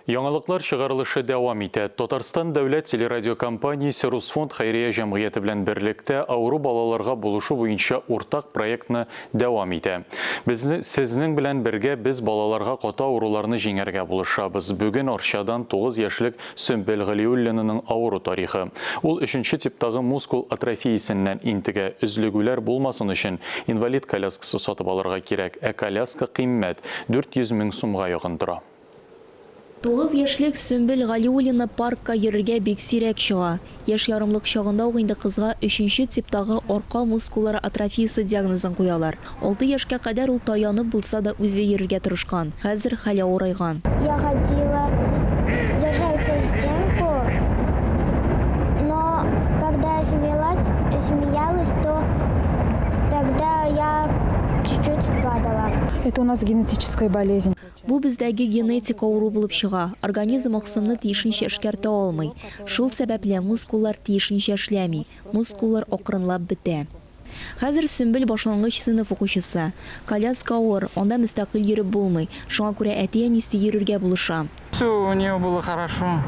Яңалыклар чыгарылышы дәвам итә. Татарстан дәүләт телерадиокомпаниясе Русфонд хәйрия җәмгыяте белән берлектә авыру балаларга булышу буенча уртак проектны дәвам итә. Безне, сезнең белән бергә без балаларга каты авыруларны җиңәргә булышабыз. Бүген Арчадан 9 яшьлек Сөмбел Галиуллинаның авыру тарихы. Ул өченче типтагы мускул атрофиясеннән интегә. Өзлегүләр булмасын өчен инвалид коляскасы сатып алырга кирәк. Ә коляска кыйммәт, 400 мең сумга якын тора. Тугыз яшьлек Сөмбел Галиуллина паркка йөрергә бик сирәк чыга. Яшь ярымлык чагында ук инде кызга өченче типтагы арка мускуллары атрофиясе диагнозын куялар. Алты яшькә кадәр ул таянып булса да үзе йөрергә тырышкан. Хәзер хәле авырайган. Я ходила, держась за стенку, но когда я смеялась, смеялась, то тогда я чуть-чуть падала. Это у нас генетическая болезнь. Бу бездәге генетик авыру булып чыга. Организм аксымны тиешенчә эшкәртә алмый. Шул сәбәпле мускуллар тиешенчә эшләми, мускуллар акрынлап бетә. Хәзер Сөмбел башлангыч сыйныф укучысы. Коляска авыр, анда мөстәкыйль йөреп булмый. Шуңа күрә әти-әнисе йөрергә булыша. Все у нее было хорошо.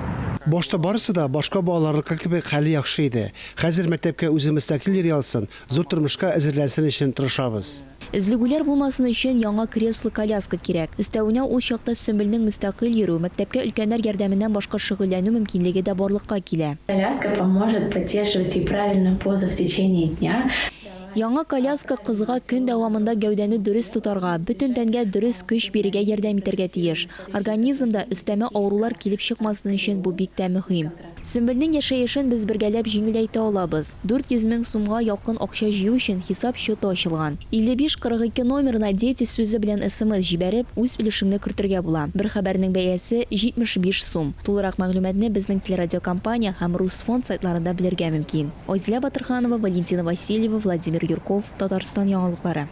Башта барысы да башка балаларныкы кебек хәле яхшы иде. Хәзер мәктәпкә үзе мөстәкыйль йөри алсын, зур тормышка әзерләнсен өчен тырышабыз. Өзлегүләр булмасын өчен яңа кресло-коляска кирәк. Өстәвенә, ул чакта Сөмбелнең мөстәкыйль йөрү, мәктәпкә өлкәннәр ярдәменнән башка шөгыльләнү мөмкинлеге дә барлыкка килә. Коляска поможет поддерживать ей правильную позу в течение дня. Яңа коляска кызга көн дәвамында гәүдәне дөрес тотарга, бөтен тәнгә дөрес көч бирергә ярдәм итәргә тиеш. Организмда өстәмә авырулар килеп чыкмасын өчен бу бик тә мөһим. Сөмбелнең яшәешен без бергәләп җиңеләйтә алабыз. 400 мең сумга якын акча җыю өчен хисап счеты ачылган. 55 42 номерына Дети сүзе белән смс җибәреп, үз өлешеңне кертергә була. Бер хәбәрнең бәясе, 75 сум. Тулырак мәгълүматны безнең телерадиокомпания һәм Русфонд сайтларында белергә мөмкин. Айзилә Батырханова, Валентина Васильева, Владимир Юрков, Татарстан яңалыклары.